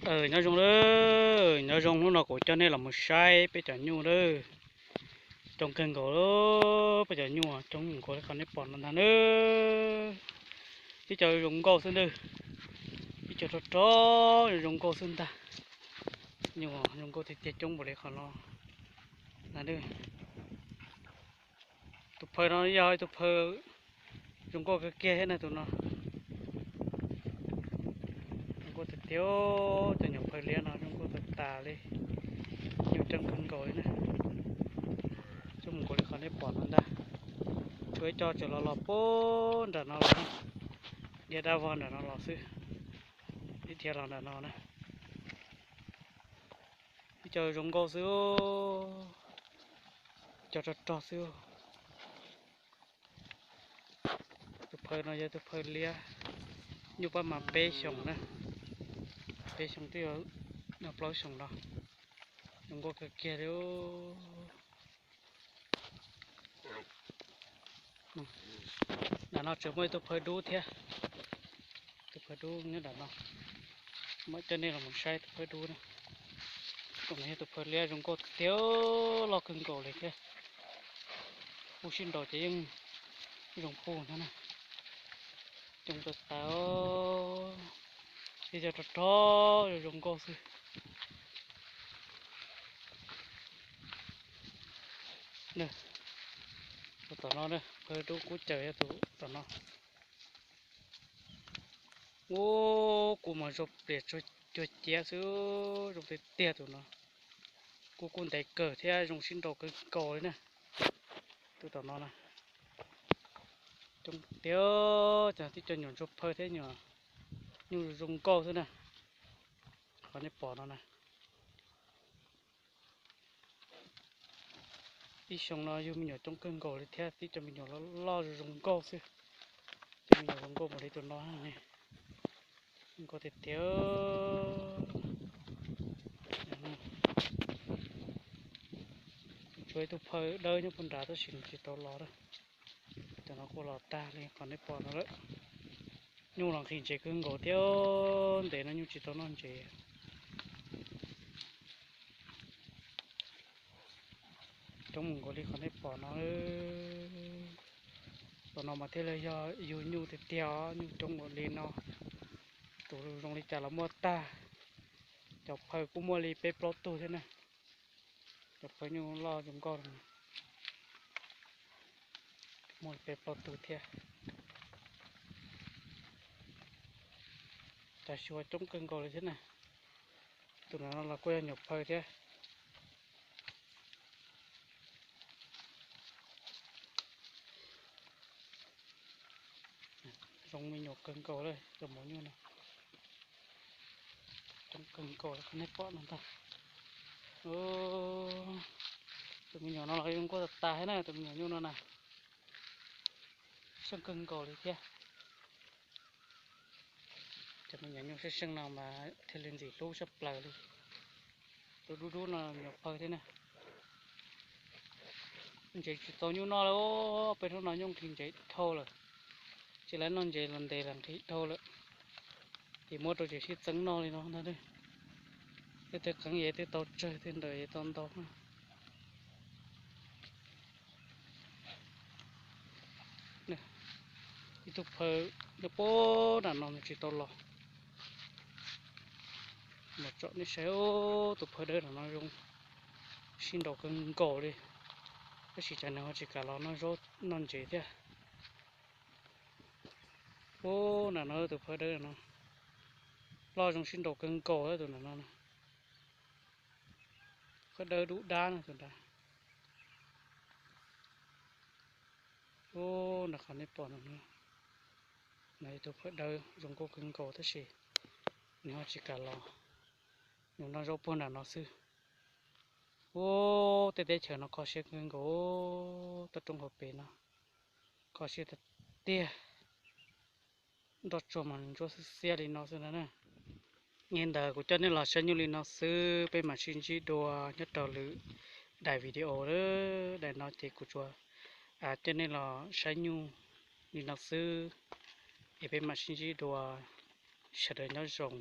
Nyob zoo lawm, nyob zoo, hnub no kuv coj nej los mus saib peb cov nyuj lawm. Coob kawg nkaus, peb cov nyuj coob nkaus li qhov nej pom no ntag na. Tib co zoo nkauj xwb ntag, tib co rog rog zoo nkauj xwb ntag. Nyuj zoo nkauj tiag tiag, coob npaum li qhov no ntag. Tus phaw no yog ib tug phaw zoo nkauj kawg kiag thiab na tus no. Zoo nkauj tiag tiag, cov nyuam phaw liab no zoo nkauj tas tas li. Nyuj coob kawg nkaus li na. Coob mus nkaus li qhov nej pom no ntag. Tshuav ib co tseem los los puag nram no los, dhia dab vog nram no los xwb. Ib dhia los nram no na. Ib co zoo nkauj xwb, co rog rog xwb. Tus phaw no yog tus phaw liab, nyuj pab mas peb xyoos na, peb xyoos twb yog plaub xyoos no, zoo nkauj kawg kiag li. Nram no tseem muaj ib tug phaw dub thiab, tus phaw dub nyob nram no, mam coj nej los saib tus phaw dub na. Tus no yog tus phaw liab zoo nkauj tiag, loj kawg nkaus li thiab. Kuv sib nraus ces yeej zoo puag ntag na. Coob tas tas, ib co rog rog zoo nkauj xwb. Tus tom no, phaw dub kub caws yog tus tom no. Ub, kub mas zoo plias cuag ciab xwb, zoo tiag tiag tus no. Kub kub ntev kawg thiab zoo sib nraus kawg nkaus li na. Tus tom no na, coob tiag, tib co nyuam ntsuag phaw thiab nyuam nyuj zoo nkauj xwb na. Qhov nej pom no na, ib xyoo no yug me nyuam coob kawg nkaus li thiab, tib co me nyuam loj loj zoo zoo nkauj xwb. Cov me nyuam zoo nkauj npaum li tus no ne, zoo nkauj tiag tiag. Tshuav ib tug phaw dawb nyob puag nrad tab sis nws tsis tau los lawm. Cov no kuj los tag li qhov nej pom no lawm. Nyuj los nqhis ntsev kawg nkaus thiab, ntev no nyuj tsis tau noj ntsev. Coob mus nkaus li qhov nej pom no. Tom no mas thiaj li yog yug nyuj tiag tiag os, nyuj coob npaum li no. Tus zoo li cas los muaj tag. Cov phaw kuj muaj li peb plaub tug thiab na. Cov phaw nyuj loj zoo nkauj, muaj li peb plaub tug thiab. Cov xyuas coob kawg nkaus li thiab na. Tus no los kuj yog nyuam phaw thiab. Zoo me nyuam kawg nkaus li cov mos nyuj no. Coob kawg nkaus li qhov nej pom no ntag. Tus me nyuam no los zoo nkauj tas tas thiab na, tus me nyuam nyuj no na. Seej kawg nkaus li thiab. Cov me nyuam nyuj seej seej no mas thiaj li ntxim hlub tshaj plaws li. Tus dub dub no me nyuam phaw thiab na. Ntsev tsis tau nyuj noj lawm, peb hnub no nyuj nqhis ntsev dhau lawm. Tsis lawv noj ntsev los ntev los nqhis dhau lawm. Ces muab rau ces sib txeeb noj li no ntag. Tej qeeb yev twb tau tsawg, tej ntawm yev tau ntau. Ib tug phaw nyob puag nram no nws tsis tau los. Mus tsom nej saib, tus phaw dawb nram no zoo sib nraus kawg nkaus li, tab sis cas nws ho tsis kam los noj zaub noj ntsev thiab. Ub, nram no tus phaw dawb no loj zoo sib nraus kawg nkaus tus nram no. Phaw dawb dub dab no tus nrad. Ub, nram qhov nej pom no, no ib tug phaw dawb zoo nkauj kawg nkaus tab sis nws ho tsis kam los, nws noj zaub puag nram no xwb. Ub, tej teb chaws no kho siab kawg nkaus, toj roob hauv pes no kho siab tiag tiag. Nroj tsuag mas ntsuab xiab xiab li no xwb na. Li ntawd kuv coj nej los saib nyuj li no xwb, peb mam sib ntsib dua nyob rau lwm daim video lawm. Daim no ces kuv tsuas coj nej los saib nyuj li no xwb, es peb mam sib ntsib dua, sawv daws nyob zoo.